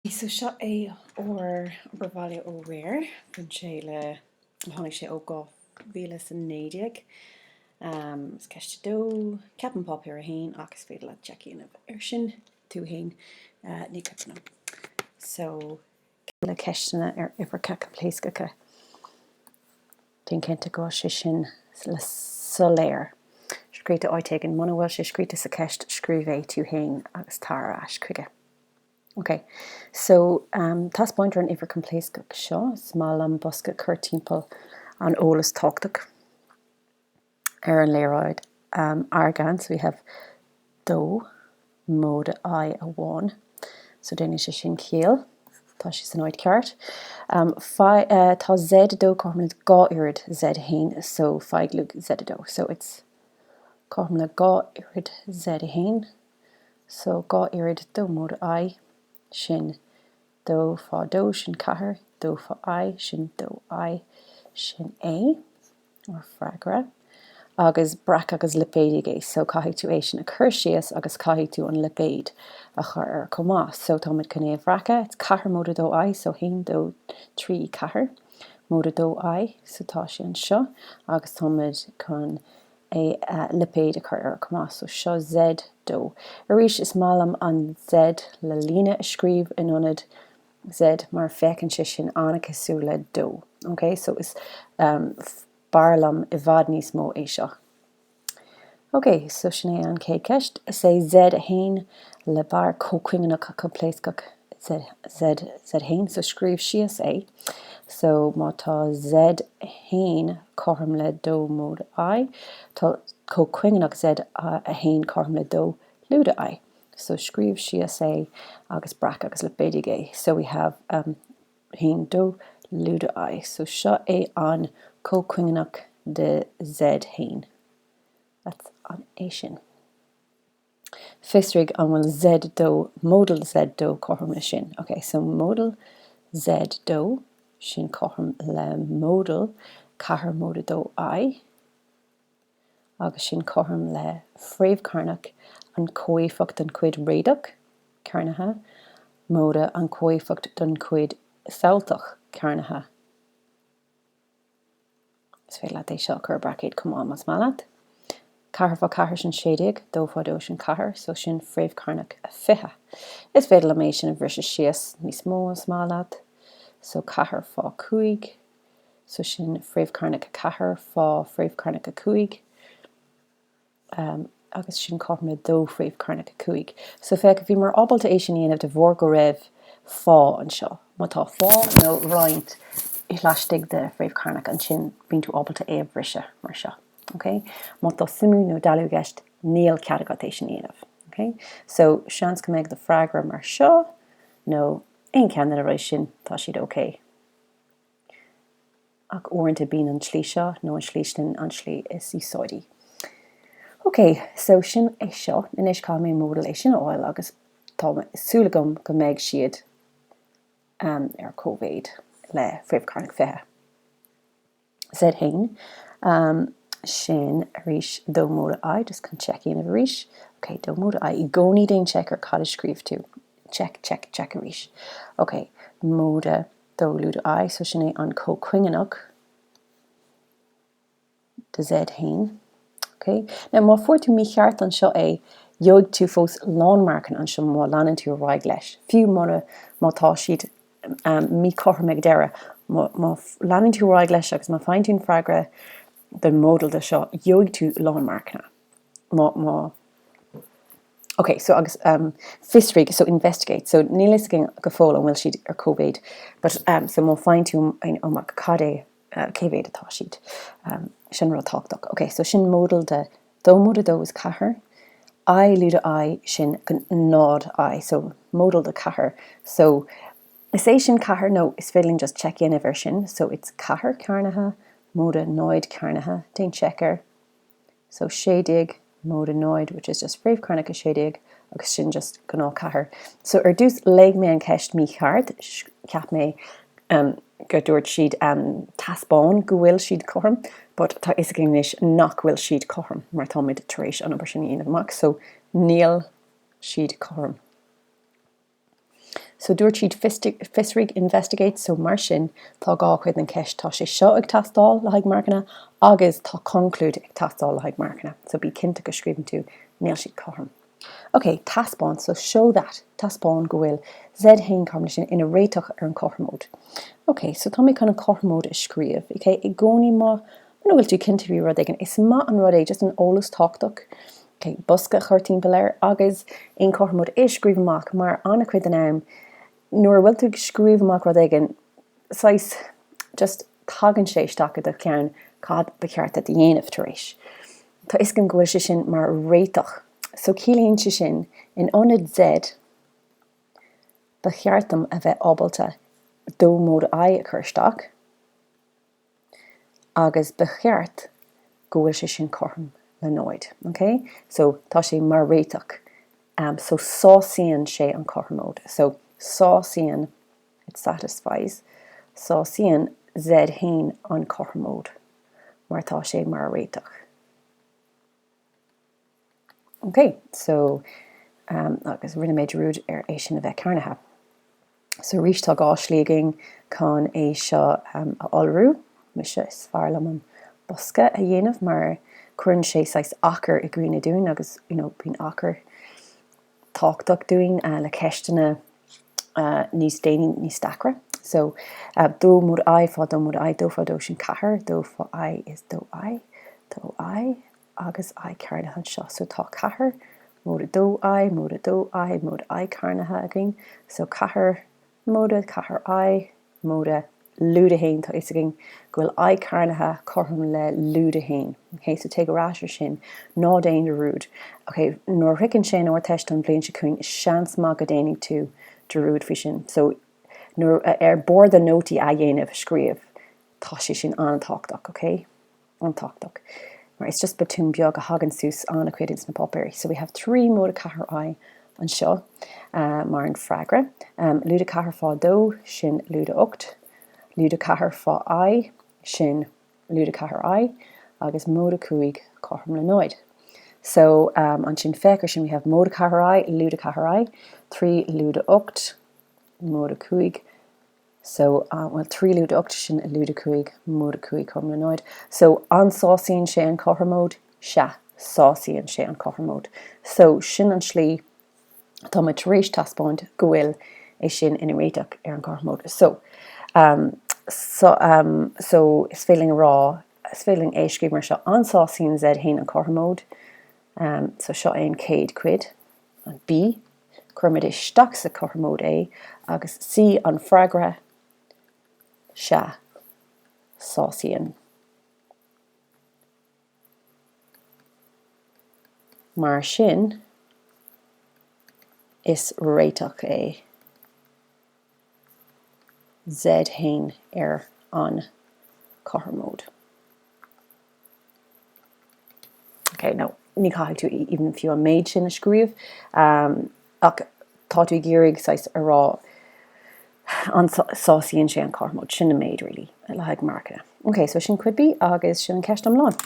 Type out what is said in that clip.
So seo é ár obair bhaile ó aréir. Bhain sé le, tháinig sé ó 2019. Is ceist 2, ceapaim páipéar 1 ach is féidir leat check a dhéanamh ar sin tú fhéin, ní cuimhin liom. So le ceisteanna ar uimhreacha coimpléascacha. Déan cinnte go bhfuil sé sin le soiléir scríte áit éigin. Muna bhfuil sé scríte sa cheist, scríobh é tú fhéin agus tar ar ais chuige. Ok, so taispeántar an uimhir choimpléascach seo. Is maith liom bosca a chur timpeall an eolas tábhachtach ar an léaráid. Argand, so we have 2 móide I amháin. So déanann sé sin ciall. Tá sé san áit ceart. Tá Z2 cothrom le 2 oiread Z1, so faigh luach Z2. So it's cothrom le 2 oiread Z1. So 2 oiread 2 móide I, sin 2 fá 2, sin 4, 2 fá I, sin 2 I, sin é ár freagra. Agus breac agus lipéadaigh é, so caithfidh tú é sin a chur síos agus caithfidh tú an lipéad a chur air chomh maith. So táimid chun é a bhreacadh, it's 4 móide 2 I, so 1, 2, 3, 4 móide 2 I, so tá sé anseo agus táimid chun é lipéad a chur air chomh maith. So seo Z 2. Arís, is maith liom an Z le líne a scríobh in ionad Z mar féachann sé sin an-cosúil le 2. Ok, so is b'fhearr liom i bhfad níos mó é seo. Ok, so sin é an chéad cheist. Is é Z1 le barr comhchuingeanach coimpléascach Z, Z, Z1, so scríobh síos é. So má tá Z1 cothrom le 2 móide I, tá comhchuingeanach Z1 cothrom le 2 lúide I. So scríobh síos é agus breac agus lipéadaigh é. So we have um, 1, 2 lúide I. So seo é an comhchuingeanach de Z1. That's an é sin. Fiosraigh an bhfuil Z2, módal Z2 cothrom le sin. Ok, so módal Z2, sin cothrom le módal 4 móide 2 I, agus sin cothrom le fréamh cearnach an comhéifeacht don chuid réadach, cearnaithe, móide an comhéifeacht don chuid samhaltach, cearnaithe. Is féidir leat é seo a chur i bbraicéad chomh maith más maith leat. 4 fá 4 sin 16, 2 fá 2 sin 4, so sin fréamh cearnach 20. Is féidir liom é sin a bhriseadh síos níos mó más maith leat. So 4 fá 5, so sin fréamh cearnach 4 fá fréamh cearnach 5. agus sin cothrom le 2 fréamh cearnach 5. So féach, bhíomar ábalta é sin a dhéanamh de bharr go raibh fá anseo. Má tá fá nó roinnt laistigh de fréamh cearnach ansin bíonn tú ábalta é a bhriseadh mar seo. Ok? Má tá suimiú nó dealú i gceist, níl cead agat é sin a dhéanamh. Ok? So seans go mbeidh do freagra mar seo nó aon cheann de na rudaí sin, tá siad ok. Ach uaireanta bíonn an tslí seo nó an tslí sin an tslí is úsáidí. Ok, so sin é seo. Anois caithfidh mé módal é sin a fháil agus tá súil agam go mbeidh siad ar cóimhéid le fréamh cearnach 20. Z1, sin arís 2 móide I, just chun check a dhéanamh arís. Ok, 2 móide I, i gcónaí déan check ar cad a scríobh tú. Check, check, check arís. Ok, móide 2 lúide I, so sin é an comhchuingeanach de Z1. Ok, now má fuair tú mícheart anseo é, gheobhaidh tú fós lánmharcanna anseo má leanann tú ar aghaidh leis, fiú mura, má tá siad um, míchothrom ag deireadh, má, má leanann tú ar aghaidh leis agus má faigheann tú an freagra don módal de seo, gheobhaidh tú lánmharcanna. Má, má Ok, so agus um, fiosraigh, so investigate, so níl fhios againn go fóill an bhfuil siad ar cóimhéid, but um, so má faigheann tú amach cad é, uh, cé mhéad atá siad, um, sin rud tábhachtach. Ok, so sin módal de 2 móide 2 is 4, I lúide I sin 0 I, so módal de 4, so is é sin 4 nó is féidir linn just check a dhéanamh ar sin, so it's 4 cearnaithe móide 0 cearnaithe, déan check air. So 16 móide 0 which is just fréamh cearnach 16 agus sin just gnáth 4. So ar dtús léigh mé an ceist mícheart, cheap mé um, go dúirt siad um, taispeáin go bhfuil siad cothrom, but tá fhios againn anois nach bhfuil siad cothrom mar táimid tar éis an obair sin a dhéanamh amach, so níl siad cothrom. So dúirt siad fiosraigh, investigate, so mar sin tá 2 chuid den cheist, tá sé seo ag teastáil le haghaidh marcanna agus tá conclúid ag teastáil le haghaidh marcanna. So bí cinnte go scríobhann tú níl siad cothrom. Ok, taispeáin, so show that, taispeáin go bhfuil Z1 cothrom leis sin ina réiteach ar an chothromóid. Ok, so tá mé chun an chothromóid a scríobh, ok, i gcónaí má, muna bhfuil tú cinnte faoi rud éigin, is maith an rud é just an eolas tábhachtach, ok, bosca a chur timpeall air agus an chothromóid a scríobh amach mar an-chuid den am nuair a bhfuil tú ag scríobh amach rud éigin, saghas, just tagann sé isteach i do cheann cad ba cheart duit a dhéanamh tar éis. Tá fhios agam go bhfuil sé sin mar réiteach. So ciallaíonn sé sin, in ionad Z, ba cheart dom a bheith ábalta 2 móide I a chur isteach agus ba cheart go bhfuil sé sin cothrom le 0. Ok? So tá sé mar réiteach. So sásaíonn sé an chothromóid. So sásaíonn, it satisfies, sásaíonn Z1 an chothromóid. mar tá sé mar réiteach. Ok, so um, agus rinne mé dearúd ar é sin a bheith cearnaithe. So arís tá 2 slí againn chun é seo um, a iolrú. Mise is fearr liom an bosca a dhéanamh mar cuireann sé saghas achar i gcuimhne dúinn agus you know, bíonn achar tábhachtach dúinn le ceisteanna níos déanaí, níos deacra. So, 2 móide I fá 2 móide I, 2 fá 2 sin 4, 2 fá I is 2 I, 2 I agus I cearnaithe anseo. So tá 4 móide 2 I móide 2 I móide I cearnaithe againn. So 4 móide 4 I móide lúide 1, tá fhios againn go bhfuil I cearnaithe cothrom le lúide 1. Ok, so téigh ar ais ar sin, ná déan dearúd. Ok, nuair a shroicheann sé an Ardteist an bhliain seo chugainn, seans maith go déanfaidh tú dearúd faoi sin. So, nuair, ar bharr do nótaí a dhéanamh, scríobh, tá sé sin an-tábhachtach, ok? an-tábhachtach mar it's just botún beag a thagann suas an-chuid ins na páipéirí. So we have 3 móide 4 I anseo mar an freagra. Lúide 4 fá 2, sin lúide 8. Lúide 4 fá I, sin lúide 4 I, agus móide 5 cothrom le 0. So ansin féach ar sin, we have móide 4 I, lúide 4 I, 3 lúide 8, móide 5, So, bhuel, 3 lúide 8, sin lúide 5, móide 5 cothrom le 0. So, an sásaíonn sé an chothromóid? Sea, sásaíonn sé an chothromóid. So, sin an slí atá muid tar éis taispeáint go bhfuil é sin ina réiteach ar an chothromóid. So, um, so, um, so is féidir linn a rá, is féidir linn é a scríobh mar seo, an sásaíonn Z1 an chothromóid? Um, so seo é an chéad chuid. An B, cuirimid isteach sa chothromóid é agus C an freagra, sea, sásaíonn. Mar sin, is réiteach é Z1 ar an chothromóid. Ok, no, ní chaithfidh tú even fiú an méid sin a scríobh, ach tá tú ag iarraidh saghas a rá an sásaíonn sé an chothromóid, sin an méid really le haghaidh marcanna. Ok, so sin cuid B agus sin an ceist iomlán.